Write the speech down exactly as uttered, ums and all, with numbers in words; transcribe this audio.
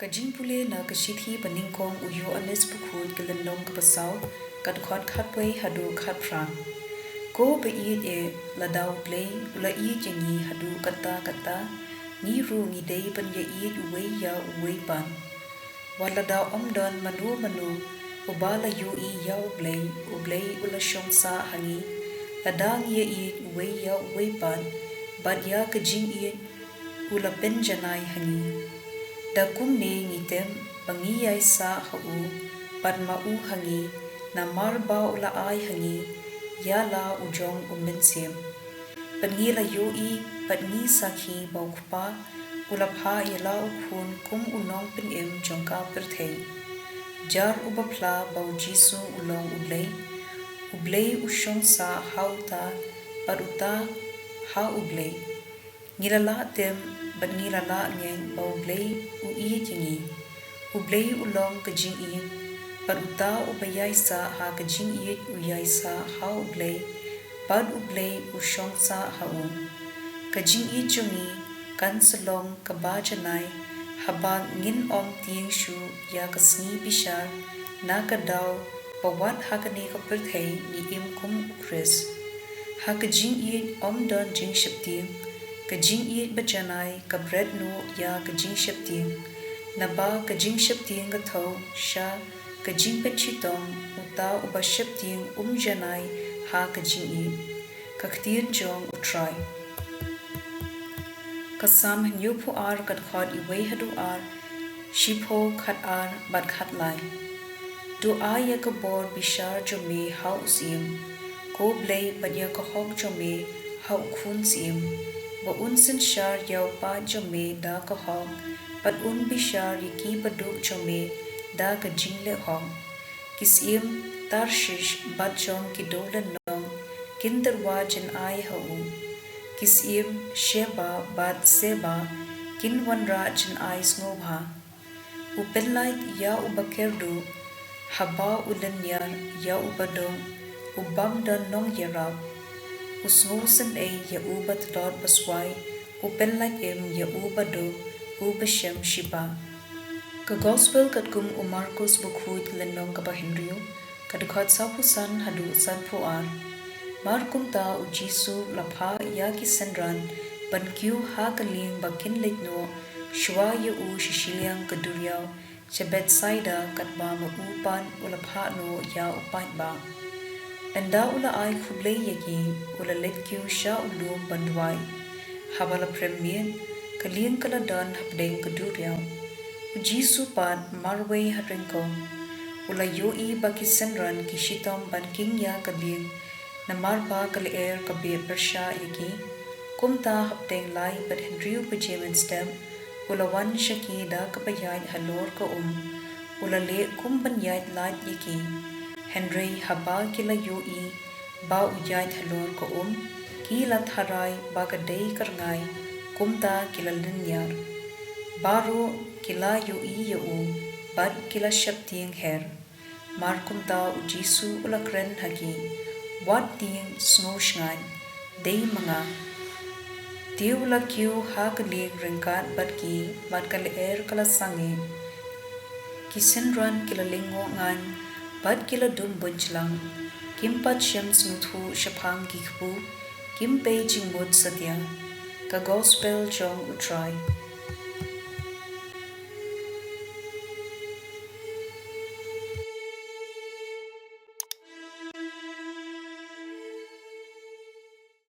Ka jingpule na ka shithi ba nyngkong u Ïoannis bakhuid, ka lynnong kaba saw, ka dkhot khatwei haduh khatphra. Ko ba ïeit eh, lada U Blei u la ïeit ïa ngi haduh katta katta, ngi ruh ngi dei ban ïa ïeit uwei ïa uwei pat. Wat lada ym don mano mano uba la ïohi ïa U Blei, U Blei u la shong sah ha ngi. Lada ngi ïa ïeit uwei ïa uwei pat, bad ïa ka jingïeit u la pynjanai ha ngi. Da kumne ngi tip ba ngi ïaisah ha u, bad ma u ha ngi, namar ba u la ai ha ngi ïa la u jong u Mynsiem. Bad ngi la ïohi bad ngi sakhi ba u Kpa u la phah ïa la u Khun kum u nongpynim jong ka pyrthei. Jar uba phla ba U Jisu u long U Blei, U Blei u shong sah ha uta, bad uta ha U Blei. Ngi la lah tip bad ngi la lah ngeit ba U Blei u ïeit ïa ngi. U Blei u long ka jingïeit, bad uta uba ïaisah ha ka jingïeit u ïaisah ha U Blei, bad U Blei u shong sah ha u. Ka jingïeit jong ngi kan sa long kaba janai haba ngin ym tieng shuh ïa ka sngi bishar, na ka daw ba wat ha kane ka pyrthei ngi im kum U Khrist. Ha ka jingïeit ym don jingsheptieng. Ka jingïeit bajanai ka bret noh ïa ka jingsheptieng. Naba ka jingsheptieng ka thew sha ka jingpynshitom, uta uba sheptieng um janai ha ka jingïeit. Ka ktien jong U Trai. Ka Salm hynñiewphew ar, ka dkhot wei haduh ar, shiphew, khatar bad khatlai. To ai ïa ka bor bishar jong me ha u Syiem, ko Blei, bad ïa ka hok jong me ha u Khun Syiem, ba un synshar ïa u paid jong me da ka hok, bad un bishar ïa ki baduk jong me da ka jingleh hok. Ki syiem Tarshish bad jong ki dewlynnong kin tyrwa jynai ha u. Ki syiem Sheba bad Seba kin wanrah jynai sngewbha. U pynlait ïa uba kyrduh, haba u lynñiar ïa uba duk, u bym don nongïarap. U sngewsynei ïa uba tlot baswai, u pynlait im ïa uba duk, uba shem shipah. Ka Gospel katkum u Markos bakhuid, lynnong kaba hynriew, ka dkhot sawphew san haduh sanphew ar. Mar kumta U Jisu u la phah ïa ki synran ban kiew ha ka lieng ba kin leit noh shuwa ïa u sha shiliang ka duriaw sha Bethsaida, katba ma u pat u la phah noh ïa u paidbah. Ynda u la ai khublei ïa ki, u la leit kiew sha u lum ban duwai. Haba la prem miet, ka lieng ka la don hapdeng ka duriaw. U Jisu pat marwei ha ryngkew. U la ïohi ba ki synran ki shitom ban king ïa ka lieng, namar ba ka lyer ka beh pyrshah ïa ki. Kumta hapdeng lai bad hynriew baje mynstep, u la wan sha ki da kaba ïaid halor ka um. U la leh kum ban ïaid lait ïa ki. Hynrei haba ki la ïohi ba u ïaid halor ka um, ki la tharai ba ka dei ka rngai, kumta ki la lynñiar. Baroh ki la ïohi ïa u, bad ki la sheptieng her. Mar kumta U Jisu u la kren ha ki, wat tieng sngewshngaiñ, dei ma nga. Te u la kiew ha ka lieng ryngkat bad ki, bad ka lyer ka la sangeh. Ki synran ki la lyngngoh ngan, bad ki la dum bynjlang. Kim pat shym sngewthuh shaphang ki kpu, kim pei jingmut satia. Ka Gospel jong U Trai.